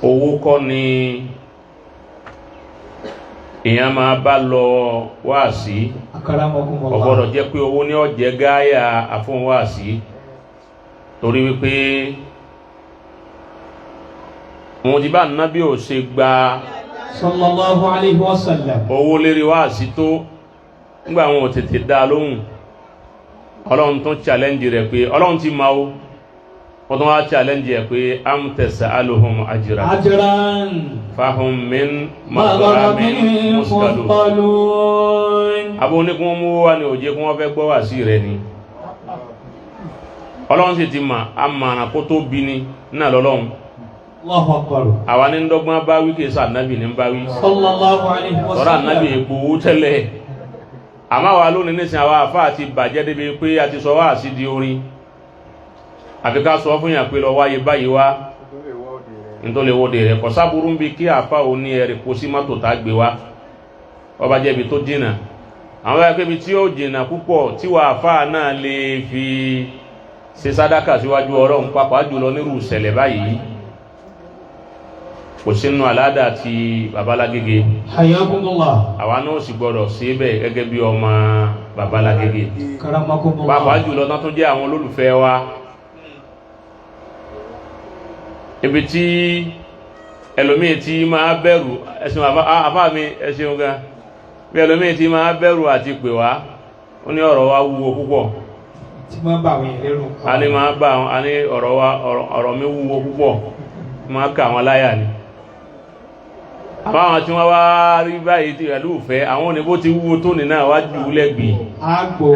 Owó kọ́ ni èèyàn máa bá lọ wáàsí. Akaramakumullah. Kò gbọ́dọ̀ jẹ́ pé owó ní ó jẹ́ gáyà àfún wáàsí, torí wípé òun ti bá nábì ò ṣe gba Sallallahu alayhi wa sallam. owó lérí wáàsí tó nígbà àwọn ò tètè dá lóhùn. Ọlọ́run tún challenge rẹ̀ pé Ọlọ́run ti máa ó, wọ́n tún wá challenge ẹ̀ pé am tas'aluhum ajran Ajran. fahum min maghramin musqalun. Musqalun. Abo ní kí wọ́n mú wá ní òjé kí wọ́n fẹ́ gbọ́ wá sí rẹ̀ ni. Ọlọ́run sì ti mà á kó tó bí ni náà lọ́lọ́run. Allahu akbar. Àwa ní dọ́gbọ́n bá wí, kìí sọ ànábì ní bá wí. Sallallahu alayhi wa Tọ́ra sallam. ànábì ègbò owó tẹ́lẹ̀. Àmọ́ àwa lónìí nísìnyí, àwa àfáà ti bàjẹ́ débi pé a ti sọ wá sí di orin, àfi ká sọ fún yàn pé lọ wáyé báyìí wá nítorí wọ́de rẹ̀ kọ́ sábúrú ń bi kí àfa òní ẹ̀rì kó sí mọ́tò tá a gbé wá. Ọba jẹ́bi tó jìnnà, àwọn bá kébi tí ó jìnnà púpọ̀ tí wàá àfa náà lè fi ṣe sádàkà síwájú Ọlọ́run, pàápàá jùlọ nírú ìṣẹ̀lẹ̀ báyìí, kò sínú àládà ti babalágége. Hayakumullah. Àwa náà sì gbọdọ̀ sí bẹ́ẹ̀ gẹ́gẹ́ bí ọmọ babalágége. Karamakumullah. Pàápàá jùlọ tán tó jẹ́ àwọn olólùfẹ́ wa, ibi tí ẹlòmíì tí máa bẹ̀rù ẹ̀sìn àfá mi, ẹ̀sìn gan, bí ẹlòmíì tí máa bẹ̀rù àti pè wá, ó ní ọ̀rọ̀ wa wúwo púpọ̀. Tí máa bá àwọn èèyàn lẹ́rù. A ní máa bá àwọn, a ní ọ̀rọ̀ wa, ọ̀rọ̀ mi wúwo púpọ̀, máa kà àwọn láyà ni. Àmọ́ àwọn tí wọ́n wá rí báyìí tí pẹ̀lú ìfẹ́ àwọn òní bó ti wúwo tó ní náà wá jù ú lẹ́gbẹ̀ẹ́. Àgbò.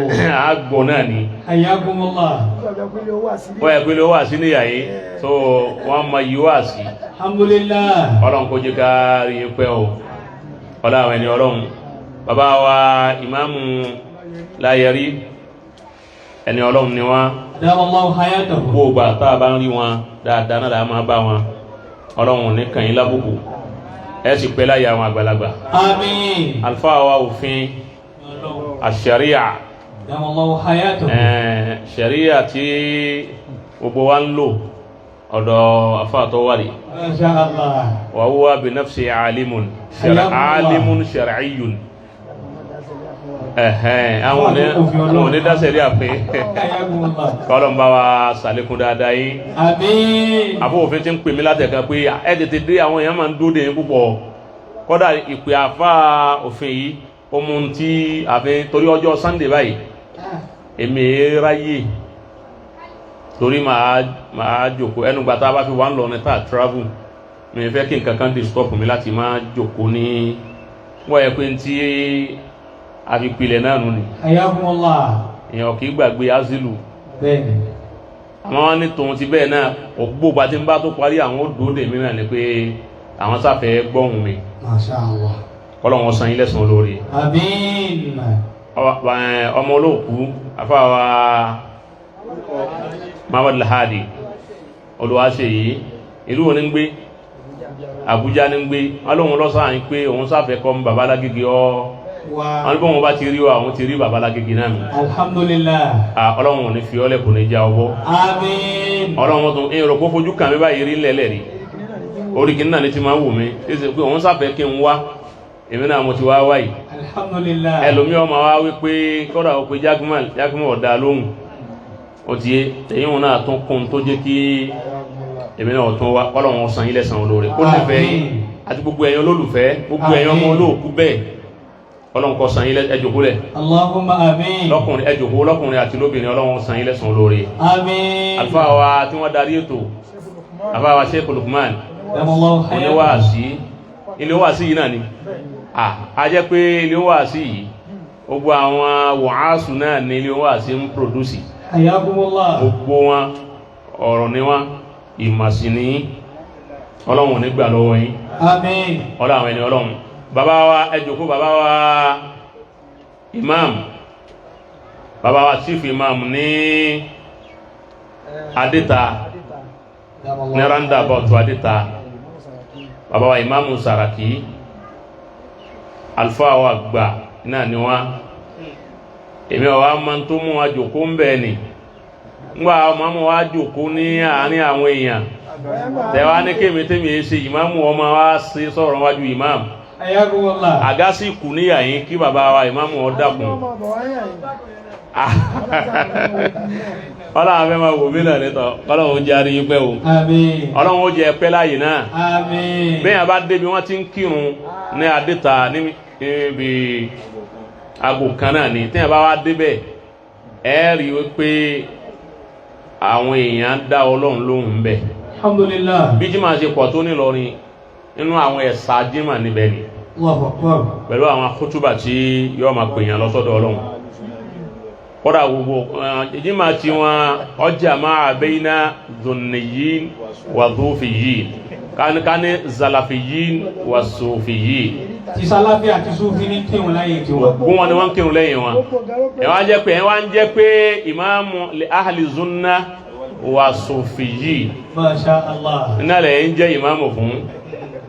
Àgbọ̀ náà ni. Hayakumullah. Wọ́n yẹ pé ló wà sí níyà yìí tó wọ́n mọ yìí wà sí. Alhamdulillah. Ọlọ́run kó jẹ́ ká rí i pẹ́ o. Ọlọ́run àwọn ẹni Ọlọ́run, bàbá wa ìmáàmù Láyẹrí, ẹni Ọlọ́run ni wọ́n. Adamallahu hayatahu. Gbogbo ìgbà tá a bá ń rí wọn dáadáa náà la máa bá wọn. Ọlọ́run ò ní kàn yín lábùkù, ẹ sì pẹ́ láyé àwọn àgbàlagbà. Àmín. Àlùfáà wa òfin àṣàríà. Adamallahu hayatahu. Ṣàríà tí gbogbo wa ń lò, ọ̀dọ̀ àfáà tó wà rí. Masha Allah. Wa huwa bi nafsi alimun alimun shar'iyyun. Ẹ̀hẹ́n, àwọn onídàsẹ̀rí àpé. Hayakumullah. Kọ́lọ̀ ń bá wa sàlékún dáadáa yín. Àmín. Àbó òfin ti ń pè mí látẹ̀kan pé ẹ tètè dé, àwọn èèyàn máa ń dóde yín púpọ̀. Kọ́dà ìpè àfá òfin yìí ó mú un tí àfin torí ọjọ́ Sunday báyìí èmi ráyè, torí màá jòkó ẹnu gbàtà bá fi wà ń lọ ní tá a travel, mi fẹ́ kí nǹkan kan disturb mi láti máa jòkó ní wọ́n yẹ pé tí a fi pilẹ̀ náà nù ni. Hayakumullah. Èèyàn kì í gbàgbé azilu. Bẹ́ẹ̀ni. Àmọ́ wọ́n ní tòun ti bẹ́ẹ̀ náà, ògbó bá ti ń bá tó parí, àwọn ó dòde mí náà ni pé àwọn sáfẹ́ gbọ́hùn mi. Masha Allah. Kọ́lọ̀ wọn san yín lẹ́san olóore. Àmín. Ọmọ olóòkú, afáwa Muhammad Lahadi Olúwaṣeyìí, ìlú wo ní ń gbé? Àbújá ní ń gbé. Wọ́n lóun lọ́sàn án pé òun sáfẹ́ kọ́ babalágége ọ́. Wa. Wọ́n ní bóun bá ti rí wa, òun ti rí babalágége náà nù. Alhamdulillah. Ọlọ́run ò ní fi ọ́lẹ̀, kò ní já ọbọ̀. Àmín. Ọlọ́run tó ń rò kó fojú kàn mí báyìí rí ńlẹ̀lẹ̀ rí orí kìíní náà ní ti máa ń wù mí ṣe pé òun sáfẹ́ kí n wá, èmi náà mo ti wá wáyìí. Alhamdulillah. Ẹlòmí ọmọ wa wípé kọ́dà ó pe Jagmal, Jagmal ọ̀dà lóhùn, ó ti yé èyí wọn náà tún kún tó jẹ́ kí èmi náà tún wá. Kọ́lọ̀ wọn san yín lẹ́san olóore kó nífẹ̀ẹ́ yín àti gbogbo ẹ̀yin olólùfẹ́, gbogbo ẹ̀yin ọmọ olóòkú bẹ́ẹ̀, Ọlọ́run kó san yín ẹ jókòó lẹ̀. Allahumma àmín. Lọ́kùnrin, ẹ jókòó, lọ́kùnrin àti lóbìnrin, Ọlọ́run san yín lẹ́san olóore. Àmín. Àlùfáà wa tí wọ́n darí ètò, àlùfáà wa Sheikh Lukman, oníwàásí, ilé wàásí yìí náà ni a jẹ́ pé ilé wàásí yìí, gbogbo àwọn wàásù náà ní ilé wàásí ń pòdúsì. Hayakumullah. Gbogbo wọn ọ̀rọ̀ ni wọn, ìmọ̀sí ní Ọlọ́run nígbà lọ́wọ́ yín. Àmín. Ọlọ́run àwọn ẹni Ọlọ́run, bàbá wa ẹ jókòó, bàbá wa imam, bàbá wa chief imam ní Adéta, ní roundabout Adéta, bàbá wa imamu Saraki, alfa wa gbà náà ni wọ́n. Èmi ọ̀wá máa tó mú wa jòkó ń bẹ̀ ni ngbà máa mú wa jòkó ní àárín àwọn èèyàn. Tẹ̀wá ní kémi tèmi yé ṣe ìmáàmù ọmọ wa ṣe sọ̀rọ̀ wájú ìmáàmù. Hayyakumullah. Àga sì kù níyà yín kí bàbá wa ìmáàmù ọ dákun. Ọlọ́run fẹ́ máa wò mí náà nítọ̀, ọlọ́run ó jẹ́ àríyìn pẹ́ o. Àmín. Ọlọ́run ó jẹ́ pẹ́ láàyè náà. Àmín. Bẹ́ẹ̀ bá débi wọ́n ti ń kírun ní adéta níbi aago kan náà ni téèyàn bá wá débẹ̀, ẹ rí i pé àwọn èèyàn dá ọlọ́run lóhùn bẹ́ẹ̀. Alhamdulillah. Bí jimá ṣe pọ̀ tó nílọrin, nínú àwọn ẹ̀sà jimá níbẹ̀ ni. Allahu akbar. Pẹ̀lú àwọn kútúbà tí yóò máa pèèyàn lọ́sọ́dọ̀ ọlọ́run, kódà gbogbo jimá tí wọn ọjà máa bayna zunniyin wa dhufiyin, kání zalafiyin wa sufiyin. Ti Sàláfì àti Súfì ní kírun láyé tiwọn. Gún wọn ni wọ́n ń kírun lẹ́yìn wọn. Ẹ wá jẹ́ pé ẹ wá ń jẹ́ pé ìmáàmù li ahli zunna wa sufiyin. Masha Allah. Iná lẹ̀ ń jẹ́ ìmáàmù fún.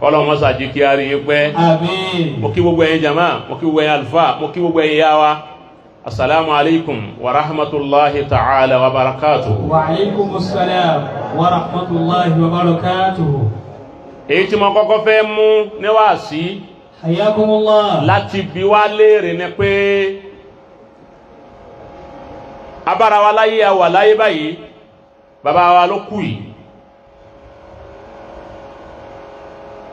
Ọlọ́run mọ́sá jí kí á rí yín pẹ́. Àmín. Mo kí gbogbo ẹ̀yin jama, mo kí gbogbo ẹ̀yin alfa, mo kí gbogbo ẹ̀yin yá wa. Assalamu alaikum wa rahmatullahi ta'ala wa barakatuhu. Wa alaikumus salam wa rahmatullahi wa barakatuhu. Èyí tí mo kọ́kọ́ fẹ́ mú níwáàsí Hayyakumullah. láti bi wá léèrè ni pé abára wa láyé, a wà láyé báyìí, bàbá wa ló kú yìí.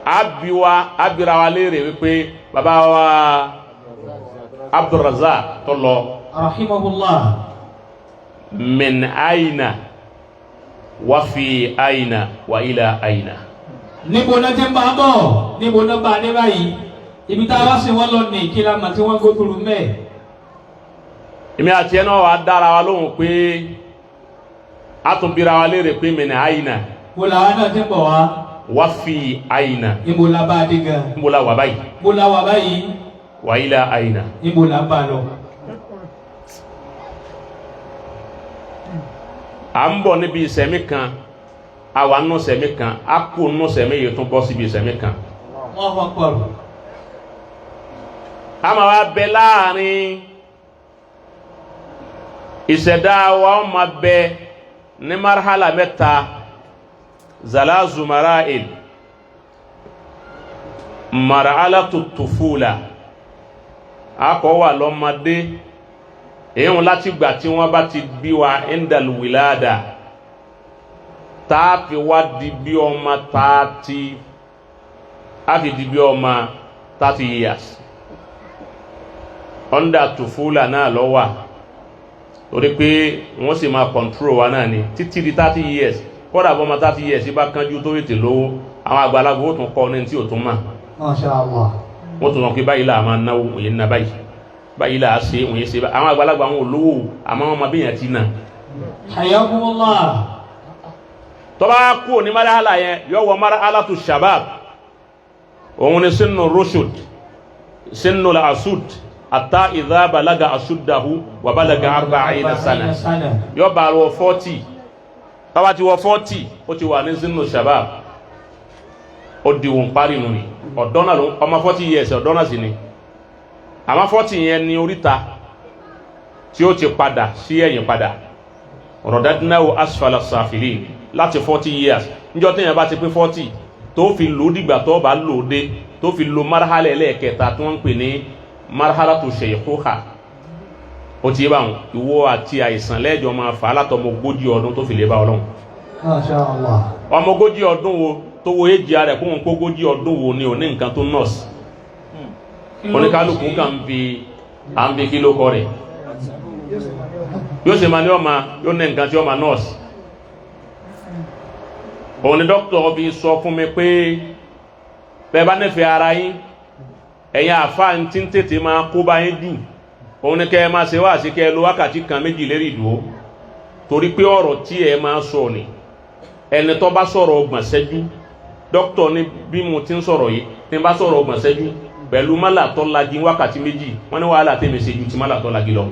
A bi wa, a bira wa léèrè wípé bàbá wa Abdulrazak tó lọ, Rahimahullah. min aina wa fi aina wa ila aina? Níbo náà ti ń bá a bọ̀? Níbo náà bá a dé báyìí? Ibi tá a bá sì wọ́n lọ ní kí la mà tí wọ́n gbókùrú mẹ́. Èmi àti ẹ náà wà dára wa lóhùn pé a tún bira wa léèrè pé min aina Mo làwọn náà ti ń bọ̀ wá. wa fi aina? Níbo la bá a dé gan? Níbo la wà báyìí? Níbo la wà báyìí? Wa ila aina? Níbo la ń bá a lọ? À ń bọ̀ níbi ìsẹ̀mí kan, a wà nù sẹ̀mí kan, a kú nù sẹ̀mí yìí, tún bọ́ síbi ìsẹ̀mí kan. Allahu akbar. A máa wá bẹ láàrin ìṣẹ̀dá wa, ó máa bẹ ní marhala mẹ́ta, zalazu mara'il: mar'alatu tufula, a kọ́ wà lọ́mọdé, èyí wọn láti gbà tí wọ́n bá ti bí wa, indal wilada, tá a fi wá di bí ọmọ 30, a fi di bí ọmọ 30 years. Under tufula náà lọ wà, torí pé wọ́n sì máa control wa náà ni títí di 30 years. Kódà bọ́mọ 30 years bá kánjú tó ètè lówó, àwọn àgbàlagbà ó tún kọ́ ní tí ò tún mà. Masha Allah. Wọ́n tún sọ pé báyìí là máa náwó, òye ná báyìí, báyìí là á ṣe, òye ṣe. Àwọn àgbàlagbà wọn ò lówó, àmọ́ wọn máa bí yàn ti nà. Hayyakumullah. Tó bá kú ní marhala yẹn, yọ wọ marhalatu shabab. Òun ni sinu rushud, sinu la asud, ata idha balaga asuddahu wa balaga arba'ina sana. Sana. Yọ bá wọ 40. Tó bá ti wọ 40, ó ti wà ní sinu shabab, ó di òun parí nù ni. Ọ̀dọ́ náà ló ọmọ 40 years, ọ̀dọ́ náà sì ni. Àmọ́ 40 yẹn ní oríta tí ó ti padà sí ẹ̀yìn padà, radadnahu asfala safilin. Láti 40 years, níjọ́ téèyàn bá ti pé 40 tó fi lò ó, dìgbà tó bá lò ó dé, tó fi lo marhala ẹlẹ́ẹ̀kẹta tí wọ́n ń pè ní marhalatu shaykhuha, ó ti yé báwọn. Ìwọ àti àìsàn lẹ́jọ́ máa fà á látọmọ 40 ọdún tó fi lè bá ọlọ́run. Masha Allah. Ọmọ 40 ọdún wo tó wo éjì rẹ̀ kó wọn kó 40 ọdún wo ni ò ní nǹkan tó nọ́ọ̀sì? Oníkálukú kan fi à ń fi kí ló kọ rẹ̀, yóò ṣe máa ní ọmọ yóò ní nǹkan tí ọmọ nọ́ọ̀sì. Òun ni dókítà fi sọ fún mi pé bẹ́ẹ̀ bá nífẹ̀ẹ́ ara yín, ẹ̀yin àfáà, ń tí ń tètè máa kó bá yín jù, òun ni kẹ́ ẹ máa ṣe wá sí kẹ́ ẹ lo wákàtí kan, méjì lérí ìdúró, torí pé ọ̀rọ̀ tí ẹ máa sọ ni ẹni tó bá sọ̀rọ̀ 30 ṣẹ́jú. Dókítà ní bí mo ti ń sọ̀rọ̀ yìí, tí n bá sọ̀rọ̀ 30 ṣẹ́jú pẹ̀lú mọ́là tó lagi wákàtí 2, wọ́n ní wàhálà tèmi ṣe ju ti mọ́là tó lagi lọ.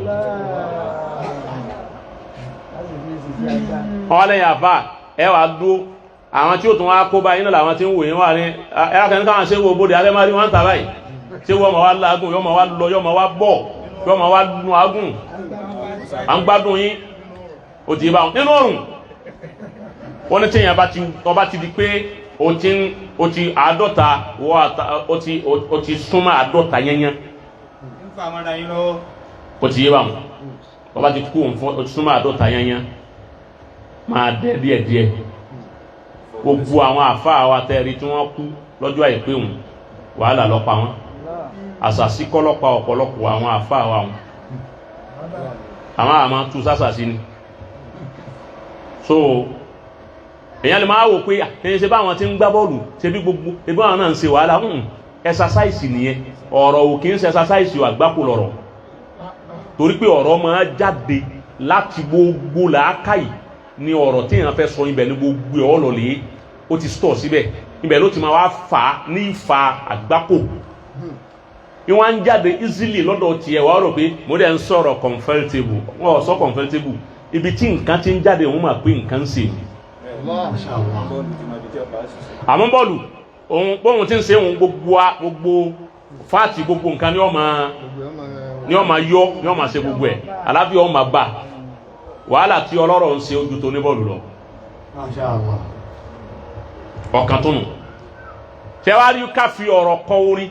Wọ́n lẹ́yìn àfà ẹ wàá dúró, àwọn tí ó tún wá kó báyìí náà làwọn tí ń wò yín wà ní ẹ̀rọ kan káwọn ṣé wo bóde alẹ́ máa rí wọn tà báyìí, ṣé wọ́n máa wá lágùn, yọ́ máa wá lọ, yọ́ máa wá bọ̀, yọ́ máa wá nu agùn, à ń gbádùn yín. Ó ti bá wọn nínú ọ̀rùn. Wọ́n ní téèyàn bá ti ọba ti di pé o ti ń o ti 50 wọ́n àta o ti súnmọ́ 50 yẹnyẹn. Ń fa àwọn ará yín lọ́wọ́. O ti yé báwọn, ọba ti kú òun fún o ti súnmọ́ 50 yẹnyẹn, máa dẹ́ díẹ̀díẹ̀. Gbogbo àwọn àfáà wa tẹ́rí tí wọ́n kú lọ́jọ́ àìpé òun, wàhálà ló pa wọ́n, àṣàsí kọ́ ló pa ọ̀pọ̀lọpọ̀ àwọn àfáà wa wọn, àwọn àmọ́ tú sásàsí ni. So èyàn lè máa wò pé ẹ̀yìn ṣe báwọn tí ń gbá bọ́ọ̀lù, ṣe bí gbogbo ẹgbẹ́ àwọn náà ń ṣe wàhálà ń ẹsàsáìsì nìyẹn. Ọ̀rọ̀ ò kì í ṣe ẹsàsáìsì, àgbákò lọ̀rọ̀, torí pé ọ̀rọ̀ máa jáde láti gbogbo làákàyè ní ọ̀rọ̀ tí èèyàn fẹ́ sọ. Ibẹ̀ ní gbogbo ẹ̀ ọ̀lọ́lẹ̀ ó ti stọ̀ síbẹ̀, ibẹ̀ ló ti máa wá fà á ní ìfà àgbákò ìwọ̀n ń jáde easily lọ́dọ̀ tiẹ̀. Wàá rò pé mo dẹ̀ ń sọ̀rọ̀ comfortable, wọ́n ò sọ comfortable. Ibi tí nǹkan ti ń jáde, òun máa pé nǹkan ń ṣe. Masha Allah. Bọ́ọ̀lù ti máa di tí ọba ṣiṣẹ́. Àmọ́ bọ́ọ̀lù òun bóun ti ń ṣe òun, gbogbo a gbogbo fáàtì, gbogbo nǹkan ni ó máa ni ó máa yọ, ni ó máa ṣe gbogbo ẹ̀, àlàáfíà ó máa bá. Wàhálà tí ọlọ́rọ̀ ń ṣe ojú tó ní bọ́ọ̀lù lọ. Masha Allah. Ọ̀kan tó nù ṣé wàá rí, ká fi ọ̀rọ̀ kọ orin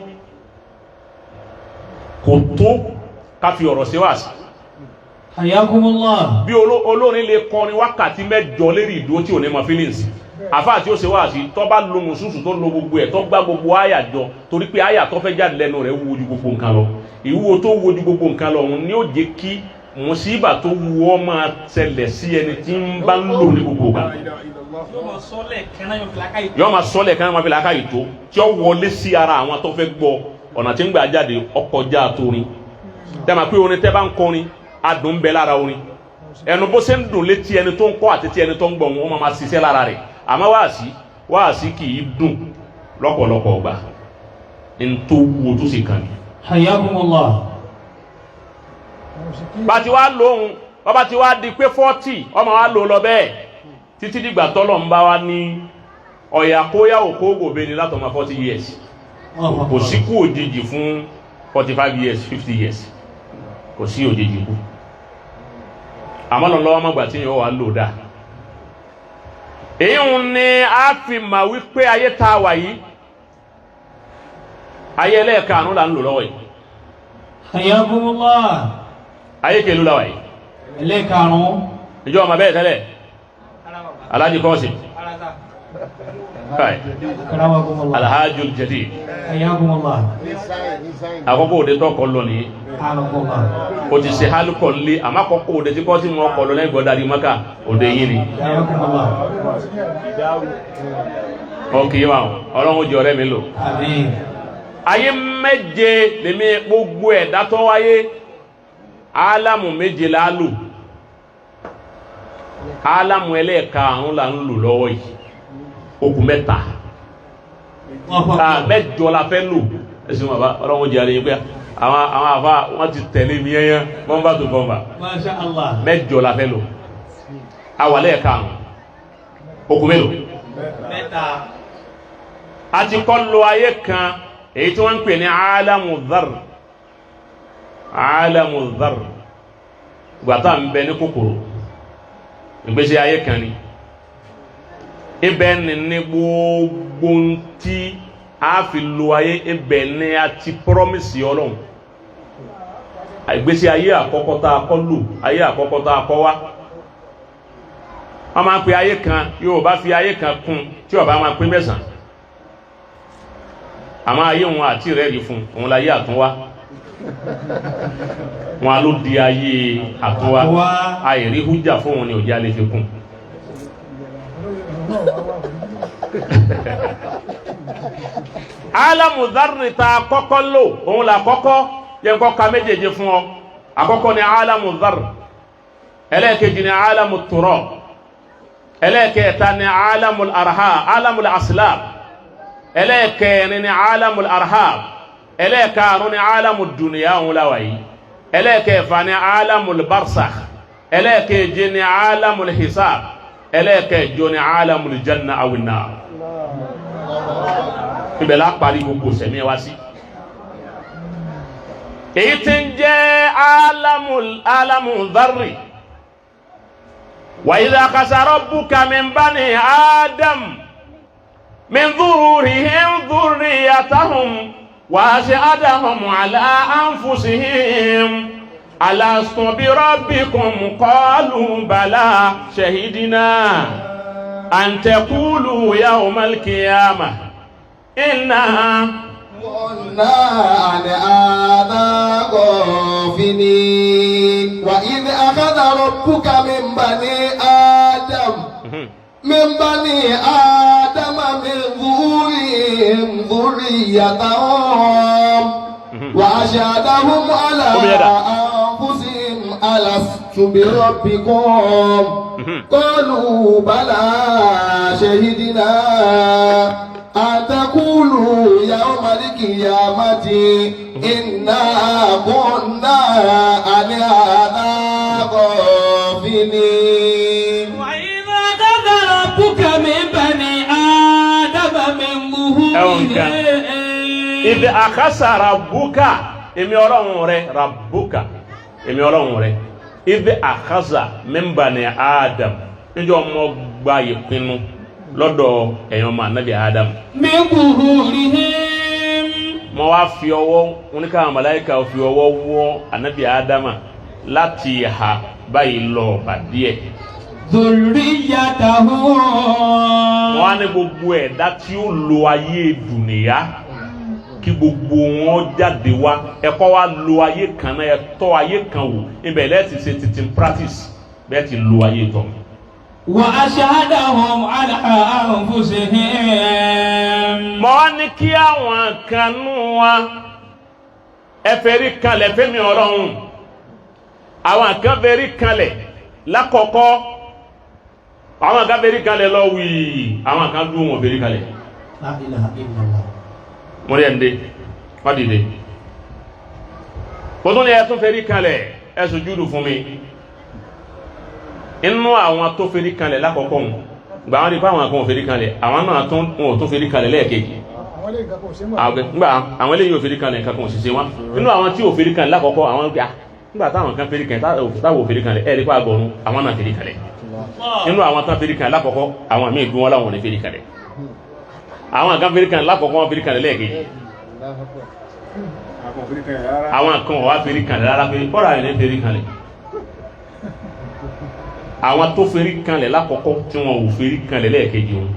kò tó ká fi ọ̀rọ̀ ṣe wáàsí. Hayakumullah. Bí olórin lè kọrin wákàtí 8 lérí ìdúró tí ò ní mọ feelings, àfáà tí ó ṣe wáàsí tó bá lo mùsùsù, tó lo gbogbo ẹ̀, tó gbá gbogbo àyà jọ, torí pé àyà tó fẹ́ jáde lẹ́nu rẹ̀ wúwo ju gbogbo nǹkan lọ. Ìwúwo tó wúwo ju gbogbo nǹkan lọ, òun ni ó jẹ́ kí mùsíbà tó wúwo ọ máa ṣẹlẹ̀ sí ẹni tí ń bá ń lò ní gbogbo ìgbà. Yóò máa sọ́lẹ̀ kẹ́nà, yóò fi làákàyè. Yóò máa sọ́lẹ̀ kí wọ́n máa fi làákàyè tó tí ó wọlé sí ara àwọn tó fẹ́ gbọ́. Ọ̀nà tí ń gbà jáde ọkọjá torin. Tẹ́ máa pé orin, tẹ́ bá ń kọrin, adùn ń bẹ lára orin. Ẹnu bó ṣe ń dùn létí ẹni tó ń kọ́ àti tí ẹni tó ń gbọ́, wọn máa ṣiṣẹ́ lára rẹ̀. Àmọ́ wáàsí, wáàsí kì í dùn lọ́pọ̀lọpọ̀ ọgbà ní tó wúwo tó sì kàn ní. Hayakumullah. Bá ti wá lóhun, bàbá ti wá di pé 40, ọmọ wa lò lọ bẹ́ẹ̀ títí dìgbà tọ́lọ̀ ń bá wa ní ọ̀yà kóyà òkó gòbè ni látọmọ 40 years. Kò sí kú òjijì fún 45 years, 50 years, kò sí òjijì kú. Àmọ́ lọ́n lọ́wọ́ mọ̀gbà tí yóò wá lò dáa. Èyí ń ní a fi mà wípé ayé tá a wà yìí, ayé ẹlẹ́ẹ̀karùn-ún là ń lò lọ́wọ́ yìí. Hayakumullah. Ayé kẹlú la wà yìí? Ẹlẹ́karùn-ún. Ìjọ ọmọ bẹ́ẹ̀ tẹ́lẹ̀, Alhaji Kọ́sì káì. Karamakumullah. Alhajul Jadid. Hayakumullah. Àkọ́kọ́ òde tó kọ́ lọ nìyí. Anakumullah. O ti ṣe hálùkọ̀ nlé, àmọ́ àkọ́kọ́ òde tí kọ́sì mọ́ ọkọ̀ lọ lẹ́yìn gbọ́dá di Maka, òde yìí ni. Hayakumullah. Ọkì wa, Ọlọ́run ó jẹ ọ̀rẹ́ mi lò. Àmín. Ayé méje lèmi, gbogbo ẹ̀dá tó wáyé, álámù méje la lò. Álámù ẹlẹ́ẹ̀karùn-ún là ń lò lọ́wọ́ yìí, okùn mẹ́ta ká mẹ́jọ la fẹ́ lò. Ẹ̀sìn bàbá, Ọlọ́run ó jẹ àlejò pé àwọn àfa wọn ti tẹ̀lé mi yẹn bọ́mbà tó bọ́mbà. Masha Allah. Mẹ́jọ la fẹ́ lò, awàlẹ́ ẹ̀karùn-ún, okùn mélòó? Mẹ́ta. A ti kọ́ lo ayé kan, èyí tí wọ́n ń pè ní alamu dhar. Alamu dhar, gbàtà ń bẹ ní kòkòrò, ìgbésí ayé kan ni. Ibẹ̀ ni gbogbo ń tí a fi lo ayé, ibẹ̀ ni a ti promise Ọlọ́run. Ìgbésí ayé àkọ́kọ́ tá a kọ́ lò, ayé àkọ́kọ́ tá a kọ́ wá, wọ́n máa ń pe ayé kan, yóò bá fi ayé kan kún tí ó bá máa pín 9, àmọ́ ayé òun àti rẹ̀ rí fún òun láyé àtúnwá. Wọn a ló di ayé àtúnwá. Àtúnwá. Àìrí hújà fún òun ni òjá lè fi kún. Alamu dharri ta kọ́kọ́ lò, òun là kọ́kọ́ yẹn kọ́ ka méjèèjì fún ọ. Àkọ́kọ́ ni alamu dharri, ẹlẹ́ẹ̀kejì ni alamu turab, ẹlẹ́ẹ̀kẹta ni alamu arha, alamu aslab, ẹlẹ́ẹ̀kẹrin ni alamu arhab, ẹlẹ́ẹ̀karùn ni alamu dunuya, òun la wà yìí, ẹlẹ́ẹ̀kẹfà ni alamu barsakh, ẹlẹ́ẹ̀keje ni alamu hisab, ẹlẹ́ẹ̀kẹjọ ni alamu janna awin nar. Ibẹ̀ la parí gbogbo sẹ̀mí wa sí. Èyí tí ń jẹ́ alamu dharri. Wa idha akhadha rabbuka min bani Adam min zuhurihim dhurriyyatahum wa ashhadahum ala anfusihim alastu bi rabbikum qalu bala shahidina an taqulu yawmal qiyamah inna كنا عن هذا غافلين وإذ أخذ ربك من بني آدم من ظهورهم ذريتهم وأشهدهم على أنفسهم ألست بربكم قالوا بلى شهدنا أن تقولوا يوم القيامة إنا كنا عن هذا غافلين. وإذا أخذ ربك من بني آدم من Ẹ̀wọ̀n nǹkan. ظهورهم Idh akhadha rabbuka, èmi ọlọ́run rẹ, rabbuka, èmi ọlọ́run rẹ, idh akhadha min bani Adam, níjọ́ mọ́ gba ìpinnu lọ́dọ̀ ẹ̀yàn ọmọ anabi Adam. من ظهورهم Mo wá fi ọwọ́ oníkàwọn màláíkà fi ọwọ́ wọ́ anabi Adama láti ìhà báyìí lọ bàdíẹ̀. ذريتهم. Wọ́n á ní gbogbo ẹ̀dá tí ó lo ayé dùnìyá kí gbogbo wọn jáde wá, ẹ̀kọ́ wa lo ayé kan náà, ẹ̀tọ́ ayé kan wò, ibẹ̀ lẹ́ẹ̀tì ṣe títí practice bẹ́ẹ̀ ti lo ayé tọ̀. وأشهدهم على أنفسهم. Mọ̀ wá ní kí àwọn kan nú wa ẹ fẹ́rí kanlẹ̀ fẹ́mi ọlọ́run. Àwọn kan fẹ́rí kanlẹ̀ lákọ̀ọ́kọ́, àwọn kan fẹ́rí kanlẹ̀ lọ wíì, àwọn kan dúró, wọn fẹ́rí kanlẹ̀. لا إله إلا الله. Mo rí ẹ̀ ń dé, wọ́n dìde, mo tún ní ẹ tún fẹ́rí kanlẹ̀, ẹ sùjúdù fún mi. Inú àwọn tó fẹ́rí kanlẹ̀ lákọ̀ọ́kọ́ wọn gbà, wọ́n rí pé àwọn kan ò fẹ́rí kanlẹ̀, àwọn náà tún wọn ò tún fẹ́rí kanlẹ̀ lẹ́ẹ̀kejì. Àwọn ilé nǹkan kò ṣe mọ̀. Àwọn ngbà àwọn eléyìí ò fẹ́rí kanlẹ̀, nǹkan kan ò sì ṣe wọn. Nínú àwọn tí ò fẹ́rí kanlẹ̀ lákọ̀ọ́kọ́, àwọn gbà nígbà táwọn kan fẹ́rí kanlẹ̀, táwọn ò fẹ́rí kanlẹ̀, ẹ̀ rí pé àgọ̀run àwọn náà fẹ́rí kanlẹ̀. Nínú àwọn tán fẹ́rí kanlẹ̀ lákọ̀ọ́kọ́, àwọn míì dún wọn láwọn ò ní fẹ́rí kanlẹ̀. Àwọn kan fẹ́rí kanlẹ̀ lákọ̀ọ́kọ́, wọn fẹ́rí kanlẹ̀ lẹ́ẹ̀kejì. Àwọn kan wà fẹ́rí kanlẹ̀ rárá pé kọ́ra ẹ̀ ní fẹ́rí kanlẹ̀. Àwọn tó fẹ́rí kanlẹ̀ lákọ̀ọ́kọ́ tí wọn ò fẹ́rí kanlẹ̀ lẹ́ẹ̀kejì wọn,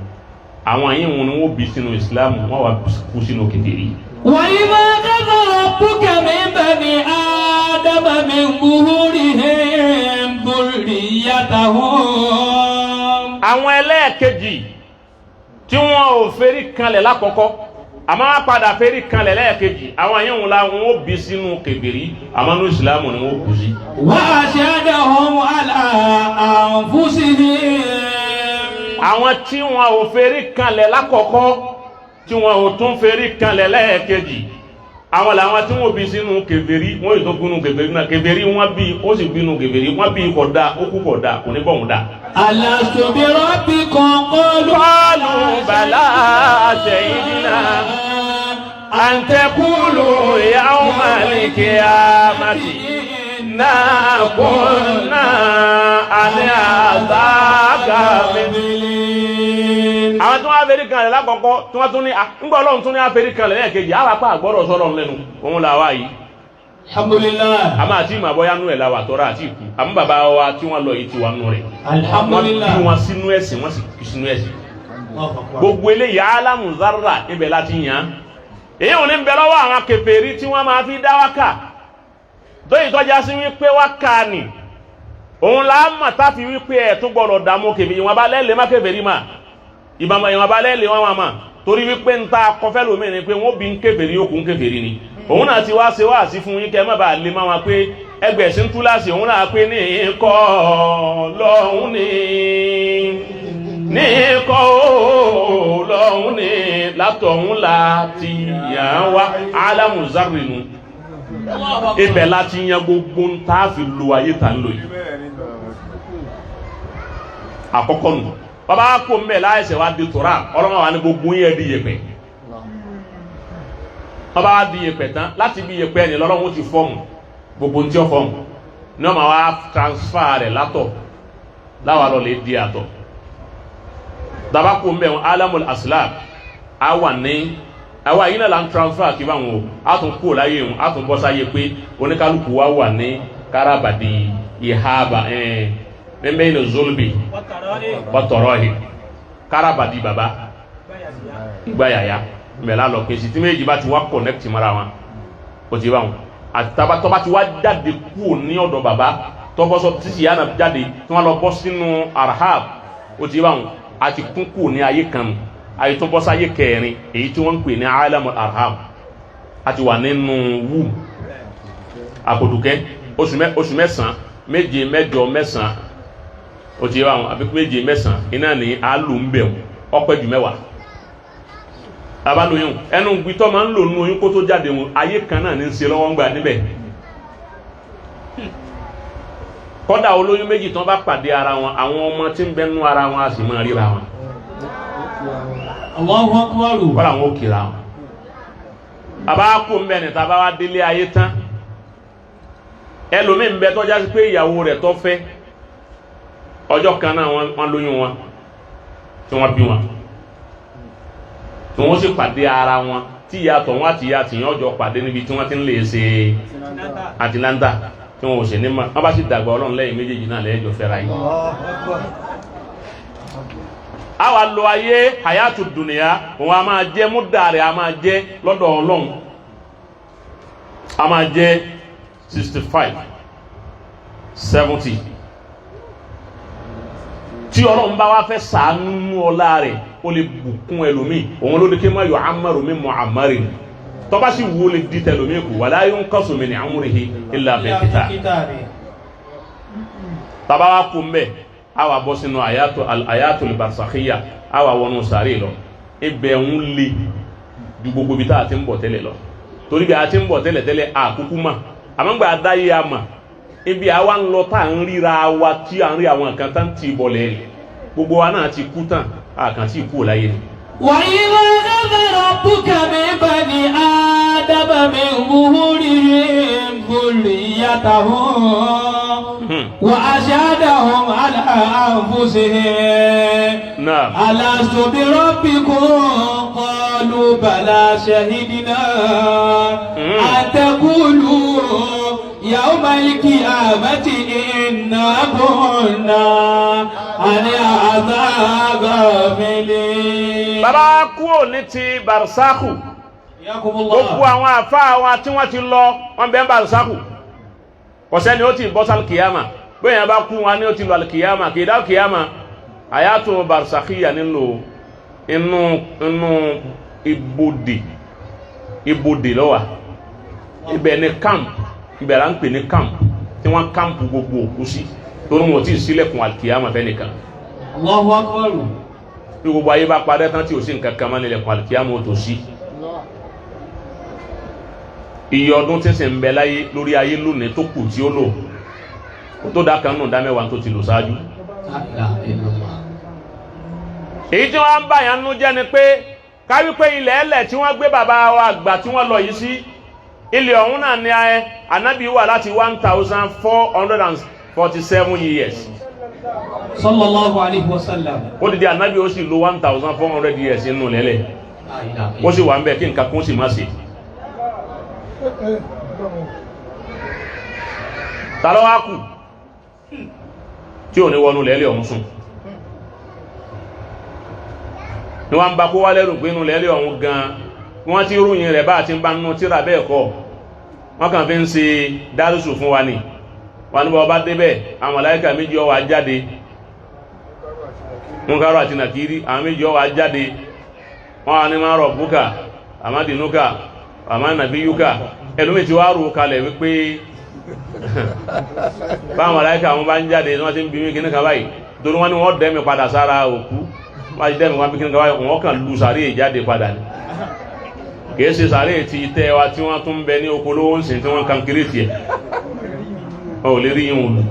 àwọn yìí wọn ni wọ́n bí sínú Islam, wọ́n wà kú sínú kèfèrí. وإذا أخذ ربك من بني آدم من ظهورهم ذريتهم. Àwọn ẹlẹ́ẹ̀kejì tí wọn ò fẹ́rí kanlẹ̀ lákọ̀ọ́kọ́ àmọ́ wọ́n padà fẹ́rí kanlẹ̀ lẹ́ẹ̀kejì, àwọn yìí wọn la wọn ó bí sínú kèfèrí, àmọ́ ní Islam ni wọ́n kú sí. وأشهدهم على أنفسهم. Àwọn tí wọn ò fẹ́rí kanlẹ̀ lákọ̀ọ́kọ́ tí wọn ò tún fẹ́rí kanlẹ̀ lẹ́ẹ̀kejì, àwọn làwọn tí wọn bí sínú kèfèrí, wọn yóò tó gbínú kèfèrí náà. Kèfèrí wọn bí, ó sì gbínú kèfèrí wọn bí, kò da, ó kú kò da, kò ní bọ̀hún da. ألست بربكم قالوا قالوا بلى شهدنا أن تقولوا يوم القيامة إنا كنا عن هذا غافلين. Àwọn tí wọ́n á fẹ́rí kanlẹ̀ lákọ̀ọ́kọ́ tí wọ́n tún ní ńgbà ọlọ́run tún ní á fẹ́rí kanlẹ̀ lẹ́ẹ̀kejì, àwọn apá àgbọ́dọ̀ sọ́lọ́run lẹ́nu òun là wá yìí. الحمد لله. Àmọ́ àti ìmọ̀ àbọ̀yá nú ẹ̀ la wà tọ́ra àti ìkú, àmọ́ bàbá wa tí wọ́n lọ yìí ti wà nú rẹ̀. الحمد Wọ́n bí لله. wọn sínú ẹ̀sìn, wọ́n sì kú sínú ẹ̀sìn. Gbogbo eléyìí alamu zarra ibẹ̀ láti yàn án. Èyí ò ní bẹ lọ́wọ́ àwọn kèfèrí tí wọ́n máa fi dá wákà tóyìn tọ́já sí wípé wákà ni òun là á mọ̀ táfi wípé ẹ̀ tún gbọ́dọ̀ dààmú kèfèrí. Ìwọ̀n bá lẹ́lẹ̀ má kèfèrí mà, ìwọ̀n bá lẹ́lẹ̀ wọn mà mà torí wípé ń ta kọfẹ́ lómi ni pé wọ́n bí ń kèfèrí, yóò kú ń kèfèrí ni. Òun náà ti wá ṣe wá sí fún yín kẹ́ má bàa lè má wọn pé ẹgbẹ̀sìn túláàsì. Òun náà pé ní kọ́ lọ́hún ní ní kọ́ lọ́hún ní látọ̀hún láti yàn wá alamu zarinu, ibẹ̀ láti yan gbogbo ń tá a fi lo ayé tá ń lò yìí. Àkọ́kọ́ nù, bàbá kò ń bẹ̀ láìsẹ̀ wá di tora ọlọ́mọ wa ní gbogbo yẹn di yẹpẹ̀. Bàbá wa di yẹpẹ̀ tán, láti bí yẹpẹ̀ ni lọ́lọ́run ti fọ́ọ̀mù gbogbo ntí ọ fọ́ọ̀mù ní ọmọ wa transfer rẹ̀ látọ̀. Láwa lọ lè di àtọ̀. Tabako mbẹ́ wọn alamul aslam a wà ní àwa yìí náà la ń transfer kí báwọn o a tún kú láyé wọn, a tún bọ́ sáyé pé oníkálukú wa wà ní kárabàdì ìhàbà mẹ́mẹ́ ní zolbi wọ́tọ̀rọ̀ yìí, kárabàdì baba ìgbáyàyà mẹ́la lọ pé sìtí méjì bá ti wá connect mara wọn, o ti bá wọn àtàbà tọ́ba ti wá jáde kú ní ọ̀dọ̀ baba, tọ́bọ́sọ títí yàrá jáde tí wọ́n lọ bọ́ sínú arhab, o ti bá wọn àti kún kú ní ayé kan nù, ayé tó bọ́ sáyé kẹrin, èyí tí wọ́n ń pè ní alamul arham. Àti wà nínú wúm àkòdùkẹ́ oṣù mẹ́sàn-án, méje, mẹ́jọ, mẹ́sàn-án, o ti bá wọn àbí méje, mẹ́sàn-án iná ní àlù ń bẹ̀ wọ́n ọpẹ́ jù mẹ́wàá abalóyún. Ẹnu gbitọ́ máa ń lò nínú oyún kó tó jáde wọn, ayé kan náà ní ń ṣe lọ́wọ́ ń gbà níbẹ̀. Kọ́dà olóyún méjì tán bá pàdé ara wọn, àwọn ọmọ tí ń bẹ nú ara wọn a sì máa ríra wọn. Allahu akbar. Kọ́dà wọn ò kíra wọn. Bàbá kú ń bẹ ní tàbá wa délé ayé tán, ẹlòmíì ń bẹ tọ́já sí pé ìyàwó rẹ̀ tó fẹ́ ọjọ́ kan náà wọ́n lóyún wọn tí wọ́n bí wọn, tí wọ́n sì pàdé ara wọn, tí ìyá tọ̀hún àti ìyá tìyàn ọjọ́ pàdé níbi tí wọ́n ti ń lè ṣe Atlanta, tí wọn ò sì ní ma wọ́n bá sì dàgbà, Ọlọ́run lẹ́yìn méjèèjì náà lẹ́yìn fẹ́ra yìí. Àwa lo ayé hayatu dunuya, òun a máa jẹ́ múdà rẹ̀, a máa jẹ́ lọ́dọ̀ Ọlọ́run, a máa jẹ́ 65, 70. Tí Ọlọ́run bá wá fẹ́ sàánú ọlá rẹ̀, ó lè bùkún ẹlòmíì, òun ló ní kí má yọ amaru mi mọ amari tọ́ba sì wú, ó lè di tẹlòmíì kù. Wala yunqasu min umrihi illa fil kitab. Tàbá wa kú mbẹ, a wà bọ́ sínú ayatul barsakhiya, a wà wọnú sàárè lọ. Ibẹ̀ ń le ju gbogbo ibi tá a ti ń bọ̀ tẹ́lẹ̀ lọ, torí bí a ti ń bọ̀ tẹ́lẹ̀ tẹ́lẹ̀, a kúkú mà, àmọ́ gbà dá yé a mà ibi àwa ń lọ tá à ń ríra wa, tí à ń rí àwọn nǹkan tá ń ti bọ̀ lẹ́yìn, gbogbo wa náà ti kú tán, a kàn tí kú láyé ni. وإذا أخذ ربك من بني آدم من ظهورهم ذريتهم وأشهدهم على أنفسهم ألست بربكم؟ قالوا بلى شهدنا أن تقولوا يوم القيامة إنا كنا عن هذا غافلين. Bàbá kúrò ní ti barsakhu. حياكم الله. Gbogbo àwọn àfáà wa tí wọ́n ti lọ, wọ́n bẹ́ẹ̀ barsakhu, kò sẹ́ni ó ti bọ́ sálì kìyàmà. Bẹ́ẹ̀ yẹn bá kú wọn ni ó ti lọ alikìyàmà, kì í dá kìyàmà. Àyàtò barsakhiya nílò inú ibodè, ibodè lọ́wà. Ibẹ̀ ni camp, ibẹ̀ là ń pè ní camp tí wọ́n camp gbogbo òkú sí, torí wọn ò tí ì sílẹ̀kùn alikìyàmà fẹ́ nìkan. Allahu akbar. Bí gbogbo ayé bá parẹ́ tán tí ò sí nǹkan kan mọ́, nílẹ̀kùn alikìyàmà ò tó sí. Iye ọdún tí ń sì ń bẹ láyé lórí ayé lónìí tó kù tí ó lò kó tó dá kan nù dá mẹ́wàá tó ti lò ṣáájú. La ilaha illallah. Èyí tí wọ́n ń bá yàn nú jẹ́ ni pé káwí pé ilẹ̀ ẹlẹ̀ tí wọ́n gbé bàbá wa àgbà tí wọ́n lọ yìí sí, ilẹ̀ ọ̀hún náà ni ẹ ànábì wà láti 1447 years. Sallallahu alayhi wa sallam. Ó dìde, ànábì ó sì lo 1400 years nínú lẹ́lẹ̀. La ilaha Ó sì wà ń bẹ̀ kí nǹkan kún sì má ṣe. Ta ló wá kù tí ò ní wọnú lẹ́lẹ̀ ọ̀hún sùn ni wọ́n ń ba kó wá lẹ́rù pé inú lẹ́lẹ̀ ọ̀hún gan wọ́n ti ròyìn rẹ̀ bá àti ń bá nínú tíra bẹ́ẹ̀ kọ́, wọ́n kàn fi ń ṣe dárúsù fún wa ni. Wọ́n ní bọ́ bá débẹ̀, àwọn màláíkà méjì ó wá jáde, Múnkárù àti Nàkírí, àwọn méjì ó wá jáde. Wọ́n wá ní máa rọ̀ búkà àmádìnúkà àmánàbíyúkà. Ẹlòmíì ti wá rò kalẹ̀ wípé báwọn màláíkà wọn bá ń jáde, wọ́n ti ń bí mí kíní kan báyìí, torí wọ́n ní wọ́n dẹ́mi padà sára òkú, wọ́n ti dẹ́mi wọ́n bí kíní kan báyìí, wọ́n kàn lu sàárè jáde padà ni. Kìí ṣe sàárè ti tẹ́ wa tí wọ́n tún bẹ ní oko lówó ń sìn tí wọ́n kan kiri tiẹ̀, ọ̀ lè rí yín wò lù.